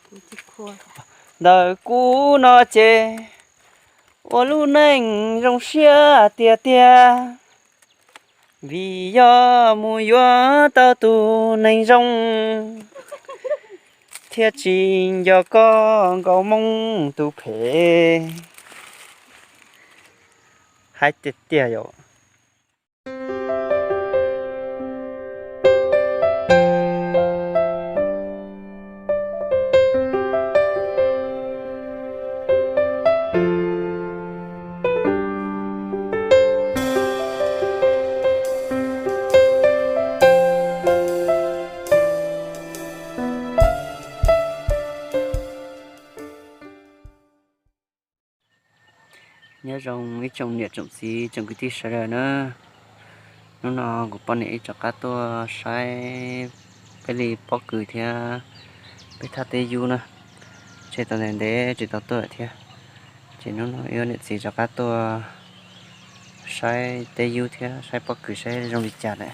Ntawm kuv no ces ua lub neej zoo siab tiag tiag, vim yog mus yuav tau tus neeg zoo, thiaj tsis nco koj nkaus moo tus phem. Haib tiag tiag yom. Nyob zoo ib tsoom niam tsoom txiv tsoom kwv tij sawv daws na. Hnub no kuv poj niam wb rov qab tuaj saib peb li pob kws thiab peb thaj teb yub na. Tseg tau ntev ntev tsis tau tuaj thiab, ces hnub no wb niam txiv rov qab tuaj saib teb yub thiab saib pob kws saib zoo li cas lawm.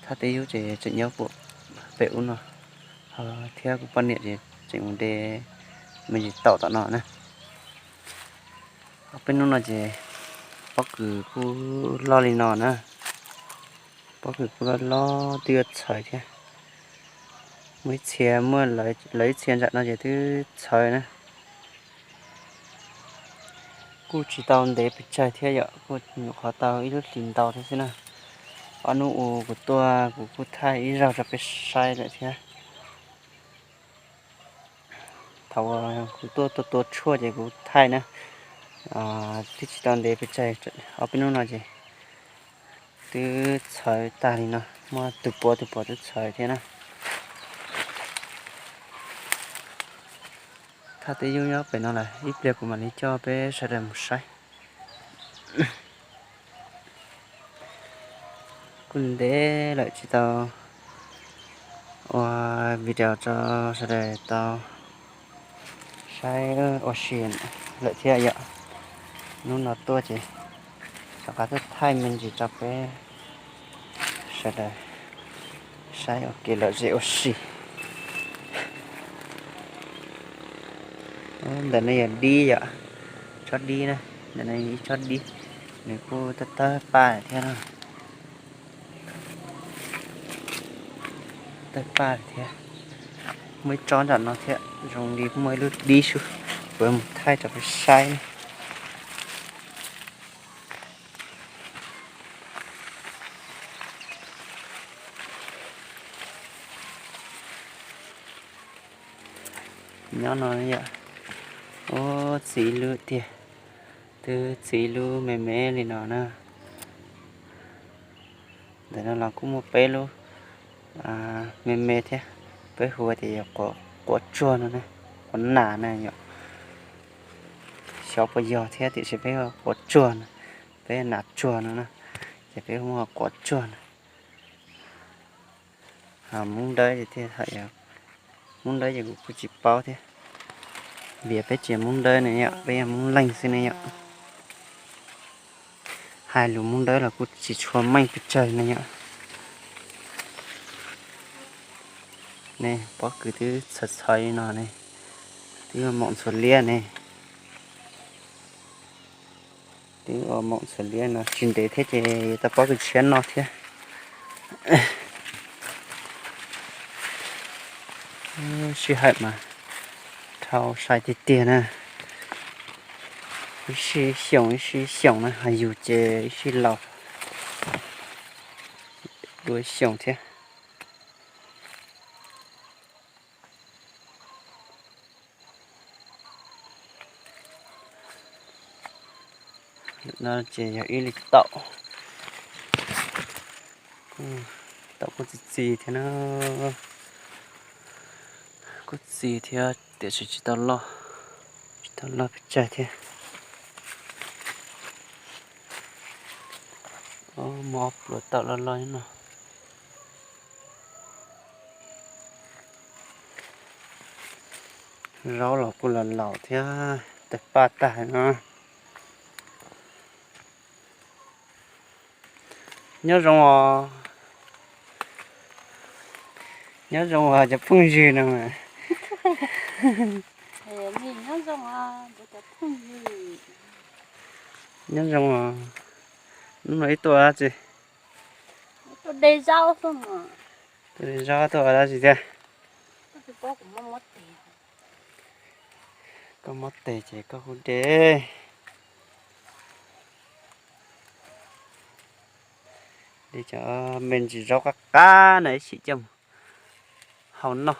Thaj teb yub ces tseem nyob pem ub no, thiab kuv poj niam ces tseem mus de me ntsis taum tom no na. Peb hnub no ces pob kws kuj loj li no na. Pob kws kuj loj loj twb yuav txhawv thiab. Muaj ib txhia, muaj lawv ib txhia ntsam no ces twb txhawv na. Kuj tsis tau ntev pes tsawg thiab yom, kuj nyuam qhuav tau ib lub hlis ntau thiab xwb na. Ob hnub ub kuv tuaj kuv kuj thaij ib zaug rau peb saib lawm thiab. Thaum kuv tuaj tua tua tshuaj ces kuv thaij na, twb tsis tau ntev pes tsawg, ob peb hnub no ces twb txhawv tag li no, muaj tus puav tus puav twb txhawv thiab na. Thaj teb yub nyob pem no lawm, ib pliag kuv mam li coj peb sawv daws mus saib. Kuj ntev lawm tsis tau ua video rau sawv daws tau saib ua si lawm thiab yom. Hnub no tuaj ces rov qab tuaj thaij me ntsis rau peb sawv daws saib ua kev lom zem ua si. Ntawm no yog dib yom, tsob dib na, ntawm no ib tsob dib, nws kuj tawg tawg paj thiab no. Tawg paj thiab. Muaj ib tsob nram no thiab, zoo li muaj ib lub dib xwb, kuv mus thaij rau peb saib. Nyob no yom, ub, txi ib lub tiag, twb txi ib lub me me li no na. Ntawm no los kuj muaj peb lub me me thiab, peb hu tias yog quav tsuag no na, quav nas na yom. Xyov puas yog thiab tiam sis peb hu quav tsuag no, peb nas tsuag no na, ces peb hu quav tsuag no. Hmoob Dawb ces thiaj, Hmoob Dawb ces kuv kuj tsis paub thiab, vim peb tsis yog Hmoob Dawb ne yom, peb yog Hmoob Leej xwb ne yom. Hais lus Hmoob Dawb los kuj tsis tshua meej pes tsawg ne yom. Ne pob kws twb txhawv txhawv li no ne, twb ua moom ntxhuav liab ne. Twb ua moom ntxhuav liab no tsis ntev thiab ces yuav tau pob kws tshiab no thiab. Sij hawm mas dhau sai tiag tiag na. Ib sij xyoos ib sij xyoos na, ho yus ces ib sij laus dua xyoos thiab. No ces yog ib li taum, taum kuj txi txiv thiab na, kuj txi thiab tiam sis tsis tau loj, tsis tau loj pes tsawg thiab. Muaj ob pluas taum loj loj no. Zaub los kuj los laus thiab, tawg paj tag no. Nyob zoo os, nyob zoo os cov phooj ywg no mas. Nyob zoo os, hnub no ib tuaj dab tsi? Tuaj de zaub, tuaj ua dab tsi thiab? Koj muab tes ces koj kuj de. De cov me ntsis zaub qab qab na ib sim coj mus hau noj.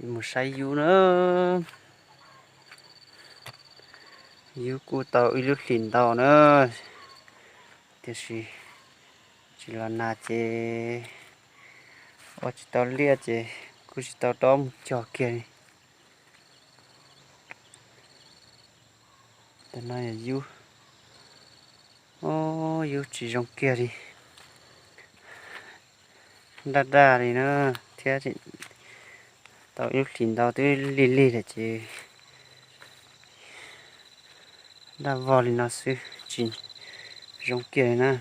Mus saib yub na. Yub kuj tau ib lub hlis ntau na, tiam sis tsis los nag ces ua tsis tau liaj ces kuj tsis tau dob mus cog kiag li. Tam no yog yub, yub tsis zoo kiag li, daj daj li na, thiab tau ib lub hlis ntau twb lig lig lawm ces daj vog li no xwb tsis zoo kiag li na.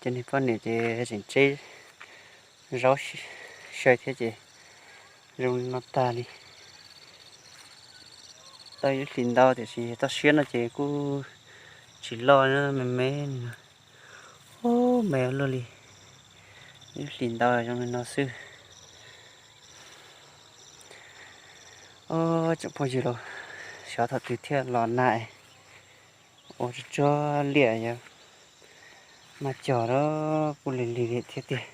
Cov niag poj niam ces tseem tseb zaub sai thiab ces zoo li no tag li. Tau ib lub hlis ntau tiam sis toj siab no ces kuj tsis loj na, me me li no. Ub, me ua luaj li. Ib lub hlis ntau zoo li no xwb. Ob, tsoom phooj ywg los, xyov thaum twg thiaj los nag, ua tsuag tsuag liaj yog maj cog los kuj lig lig li thiab tiag.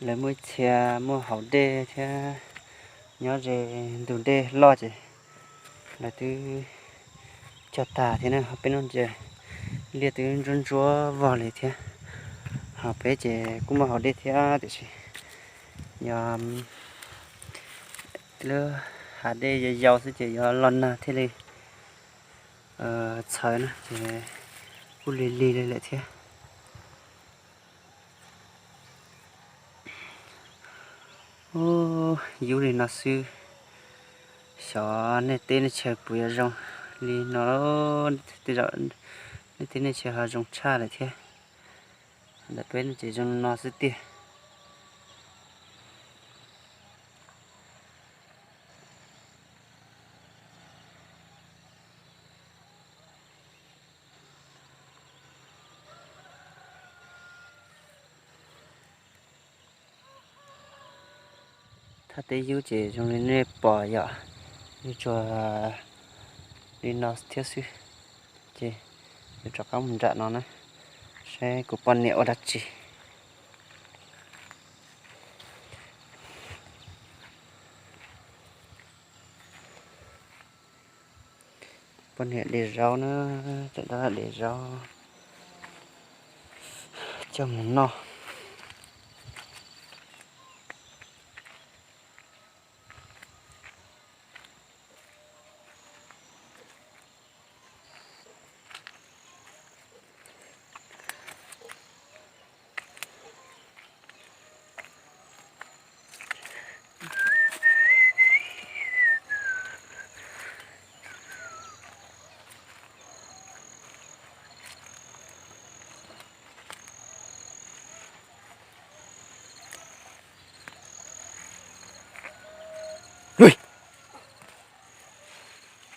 Lawv muaj ib txhia muaj haus dej thiab nyob ze ntug dej loj ces lawv twb cog tag thiab na, ho peb no ces liaj twb ntsuab ntsuab vog li thiab. Ho peb ces kuj muaj haus dej thiab tiam sis yog lub hav dej yau yau xwb ces yuav los nag thiaj li txhawv na ces kuj lig lig li lawm thiab. Ub, yub li no xwb, xyov nej teb nej chaw puas yuav zoo li no, tej zaum nej teb nej chaw ho zoo tshaj lawm thiab. Ntawm peb no ces zoo li no xwb tiag. Thaj teb yub ces zoo li nej pom yom, yuav tsuas li no thiab xwb. Ces yuav rov qab mus nram no na, saib kuv poj niam ua dab tsi. Poj niam de zaub na, tam tab de zaub coj mus noj.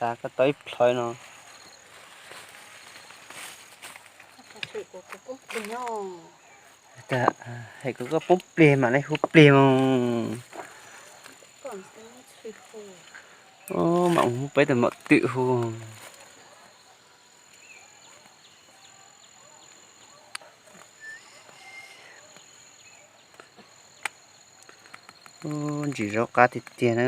Xav koj tau ib plhaw no. Hais kom koj poob pliag mam li hu pliag mas. Mam mus hu peb tus maum twm hu. Ub, ntsis zaub qab tiag tiag na.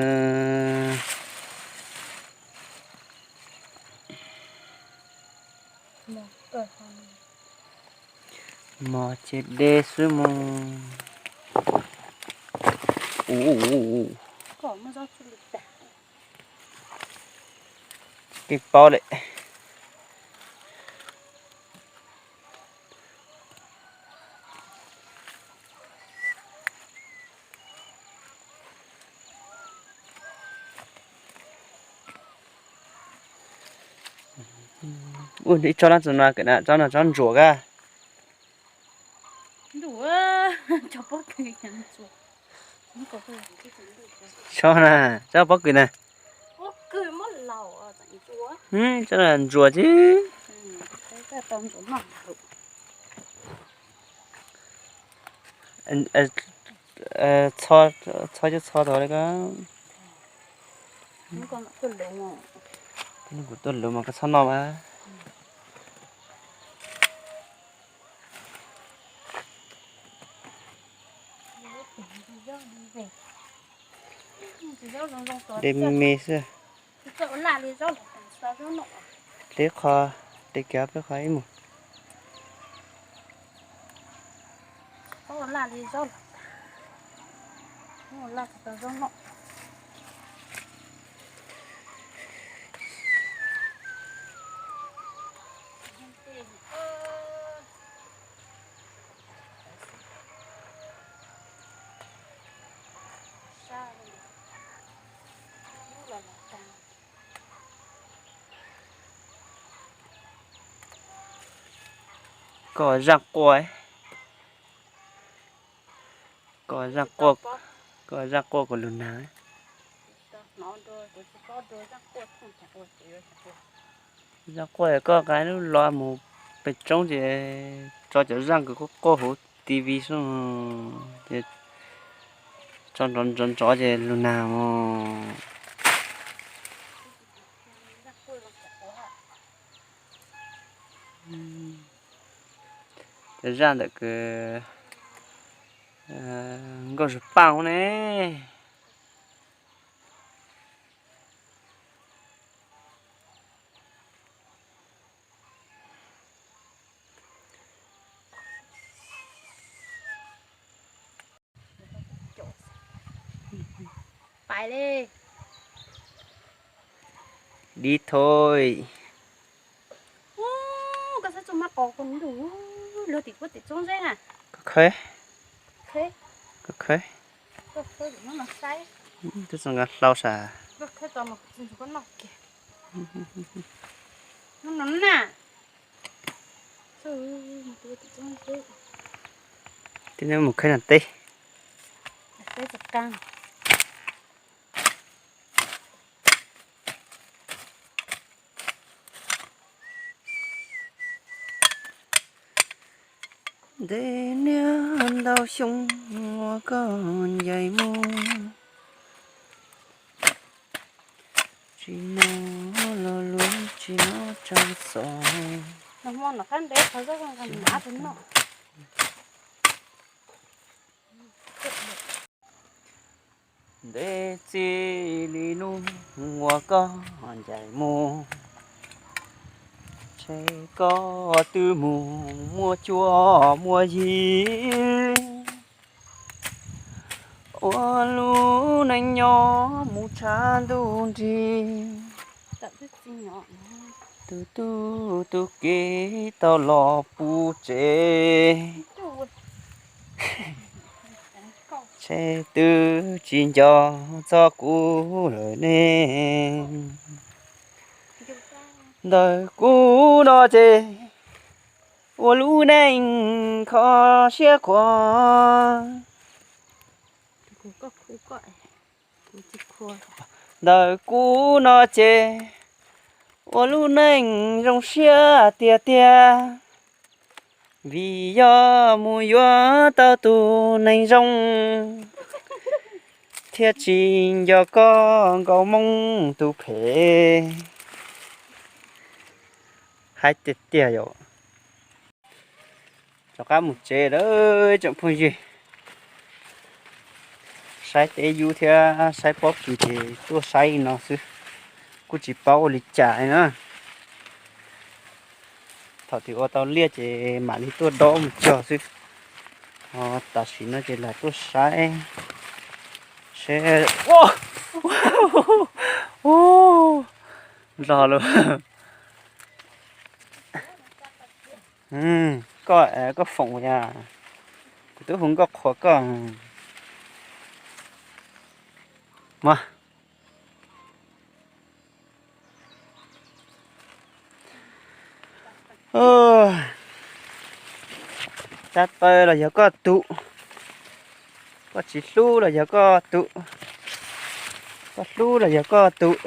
Mos ces de xwb mus. Keej paub lawm. Ua ib tsob no txog no, tsob no tsob ntsuas kab. Tsob na, tsob pob kws na. Tsob no ntsuas tsis. Txhob cov txhob tod li ko. Kuv tuaj luv mas koj txhob noj mas. De me xwb. Deb qho, de kiag peb qho ib mus. Koj zaaj quaj, koj zaaj quaj, koj zaaj quaj kuv lug nag. Zaaj quaj koj nqa lub lo mus pem roob ces tso cov zaaj kws quaj quaj huv T V xwb, ces tso nrov nrov nrov ces lug nag os. Cov zaaj ntawm kws nkauj zug paaj ne. Dib thoj. Koj xav txog mas qos koj ntuj, luag tim kuv tim txoob zeb na. Koj khawb, koj khawb, twb txog nqa hlau sas. Tib neb mus khawb no teb. Ntev niaj ntau xyoo uas koj ncaim mus, tsis hnov lo lus tsis hnov tsab xov. Ntev txij li hnub uas koj ncaim mus, ntshe koj twb mus muaj cuab muaj yig, ua lub neej nyob mus tshav ntuj nrig. Tus tub tus kiv tau los puv tsev, ntshe twb tsis nco txog kuv lawm ne. Ntawm kuv no ces ua lub neej kho siab khuav. Ntawm kuv no ces ua lub neej zoo siab tiag tiag, vim yog mus yuav tau tus neeg zoo, thiaj tsis nco koj nkaus moo tus phem. Haib tiag tiag yom. Rov qab mus tsev lawm tsoom phooj ywg. Saib teb yub thiab saib pob kws ces tuaj saib li no xwb, kuj tsis paub ua li cas na. Thaum twg ua tau liaj ces mam li tuaj dob mus cog xwb. Ho tam sim no ces lam tuaj saib Nrog lawm. Koj, koj foom yas, kuv twb hu nkauj qhuas koj mas. Tab taw los yog koj tus, koj tsis hlub los yog koj tus, koj hlub los yog koj tus.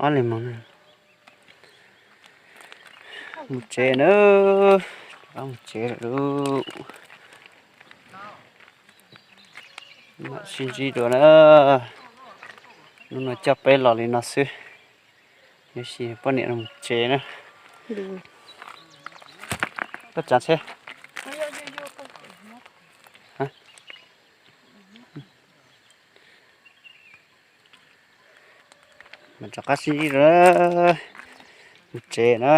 Ob li moos mus tsev na, mus tsev lawm. Mam sib ntsib dua na. Hnub no coj peb los li no xwb, tab sis poj niam mus tsev na. Koj tsav tsheb. Mas rov qab sib ntsib dua, mus tsev na.